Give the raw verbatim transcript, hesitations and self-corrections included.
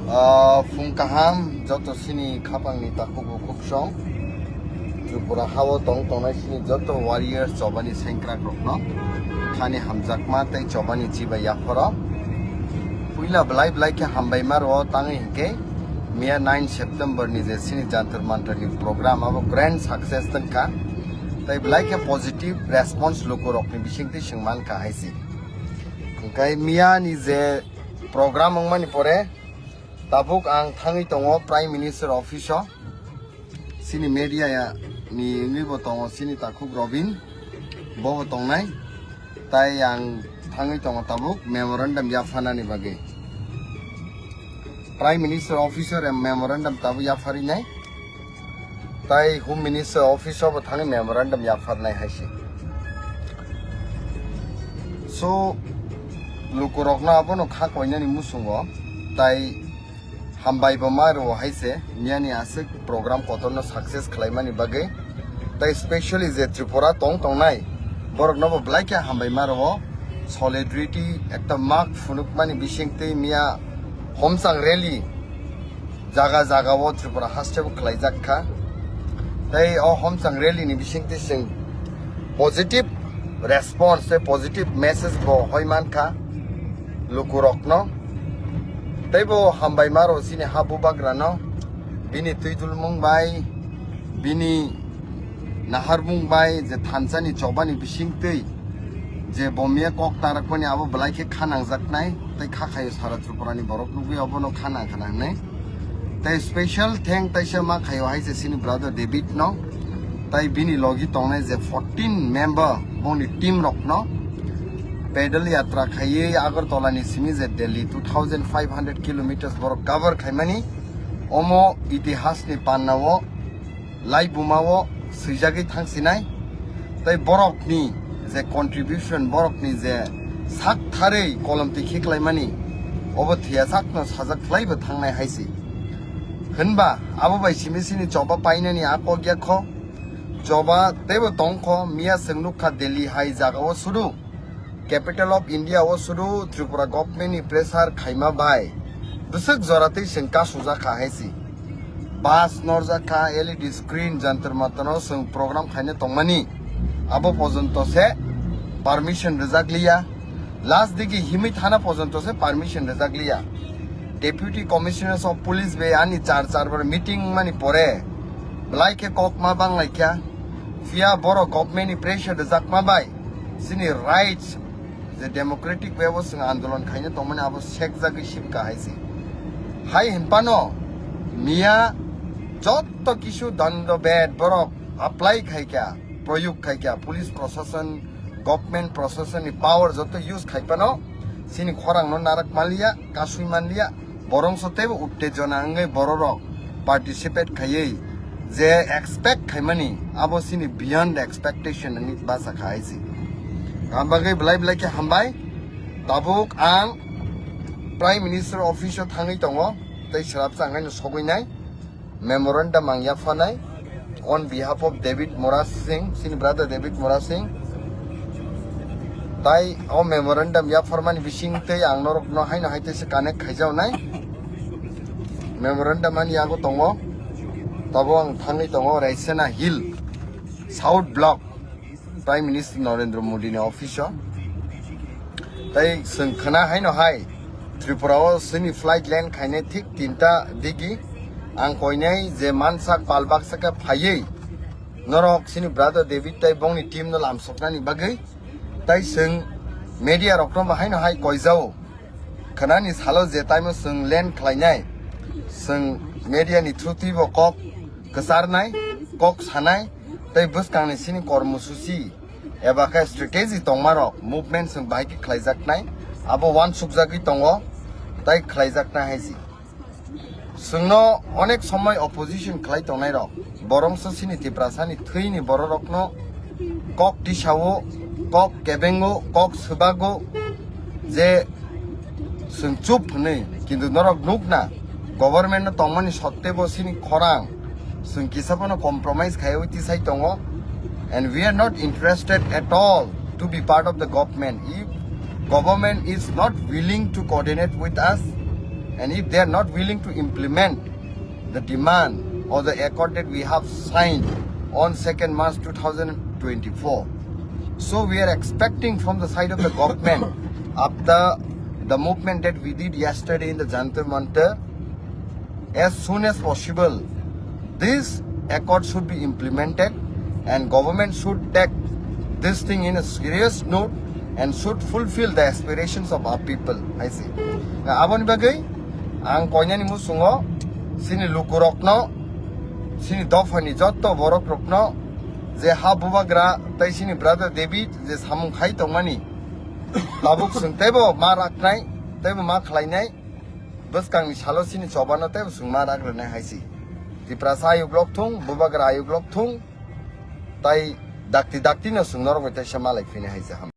Ah, phung kaham joto sini khapangni takhuk bukhuk song. Tripura hao tong tongnai sini joto warriors chobani sengkrak rokno khani hamjakma tei chobani chiba yaphoro. Puila belai belai khe hambai ma rwo tangwi hinkhe miya nine September ni je sini Jantar Mantar ni program abo grand success tongkha. Tei belai khe positive response luku rokni bisingtwi swng mankha hai se. Hinkhe miya ni je program wngmani pore tabuk ang thangwi tongo Prime Minister Office o. Sini media ya ni wngwi bo tongo sini takhuk Robin, bo bo tongnai. Tai ang thangwi tongo tabuk memorandum yapharnani bagwi. Prime Minister Office o memorandum tabuk yapharinai. Tai Home Minister Office o bo thangwi memorandum yapharnai hai se. So, lukurokno abono kha koinani musungo, tai hambai bo ma rwo hai se, miyani aswk program kotorno success khlaimani bagwi. Tai specially je Tripura tong tongnai, borokno bo belai khe hambai ma rwo. Solidarity ekta mak phunukmani bisingtwi miya homchang rally jaga jaga o Tripura haste bo khlaijak kha. Tei o homchang rally ni bisingtwi chwng positive response tei positive message bo hoi mankha lukurokno. Tei bo hambai ma rwo chini ha bubagrano, bini twi dulmung bai, bini naharmung bai je thansa ni chobani bisingtwi je bo miya kok tarakmani abo belai khe kha nangjaknai tei kha khaio sara Tripura ni borok nugwi obono kha nang kha nangnai. Tei special thank taisa ma khaio hai se sini brother David no. Tai bini logi tongnai je fourteen member boni team rokno pedal yatra khaiwi Agartala ni simi je Delhi two thousand five hundred kilometers borok cover khaimani, omo itihas ni panna o laibuma o swijagwi thangsinai. Tai borokni je contribution, borokni je sak tharwi kolom twi khiklaimani, obo thwiya sakno sajak khlaibo thangnai hai se. Hwnba abo bai simi sini choba painani a kok ya kho. Choba teibo tong kho, miya chwng nuk kha Delhi hai jaga o sudu, capital of India o sudu Tripura government ni pressure khaima bai bwswk jora twi chwng kasujak kha hai se. Bus norjak kha, L E D screen, Jantar Mantar o chwng program khaina tongmani, abo pojonto se permission rwjak liya. Last digi himwi thana pojonto se permission rwjak liya. Deputy Commissioner of Police bai ani char char bar meeting mani pore belai khe kok ma banglai kha. Phiya borok government ni pressure rwjakma bai chini rights je democratic way o chwng andolon khaina tongmani abo sekjagwi sibka hai se. Hai hinphano miya jotto kisu dando bed borok apply khai kha, proyog khai kha, police prosason, government prosason ni power jotto use khai phano chini khorang no narak manliya, kasui manliya, borongso teibo uttejona wngwi bororok participate khaiwi je expect khaimani abo chini beyond expectation wngwi bacha kha hai se. Ang bagwi belai belai khe hambai. Tabuk ang Prime Minister Office o thangwi tongo, tei swrapsa ang haino sogwi nai. Memorandum ang yapharnai on behalf of David Murasing, chini brother David Murasing. Tai o memorandum yapharmani bisingtwi ang norokno haino hai teisa connect khaijaknai. Memorandum ani yago tongo, tabo ang thangwi tongo Raisena Hill South Block, Prime Minister Narendra Modi ni office o. Tai chwng khna haino hai Tripura o chini flight land khainai thik tinta digi ang koinai je mansak pal baksa khe phaiwi norok chini brother David tai bongni team no lamsoknani bagwi. Tai chwng media rokno bo haino hai koijao. Khnani salo je taimo chwng land khlainai, chwng media ni through twi bo kok kwcharnai, kok sanai, tei bwskangni chini kormosuchi eba khe strategy tongmarok movement chwng bahai khe khlaijaknai, abo uansukjagwi tongo, tai khlaijaknai hai se. Chwngno onek somoi opposition khlai tongnairok, borongso chini Tiprasani thwini bororokno kok tisao, kok kebengo, kok swbago je chwng chup hwnwi, kintu norok nukna government no tongmani sottebo chini khorang chwng kisa phano compromise khaiwi tisai tongo, and we are not interested at all to be part of the government. If government is not willing to coordinate with us, And if they are not willing to implement the demand or the accord that we have signed on second March two thousand twenty-four, so we are expecting from the side of the government, after the movement that we did yesterday in the Jantar Mantar, as soon as possible, this accord should be implemented and government should take this thing in a serious note and should fulfill the aspirations of our people, I say. Aboni bagwi ang koinani musungo sini lukurokno, sini dophani jotto borokrokno, je ha bubagra tai sini brother David je samung khai tongmani, tabuk chwng teibo ma raknai, teibo ma khlainai, bwskangni salo sini chobano teibo chwng ma rak rwnai hai si. Tiprasa ayuk lok thung, bubagra ayuk lok thung, tai dakti dakti no chwng norok bai teisa malai phini hai se ham.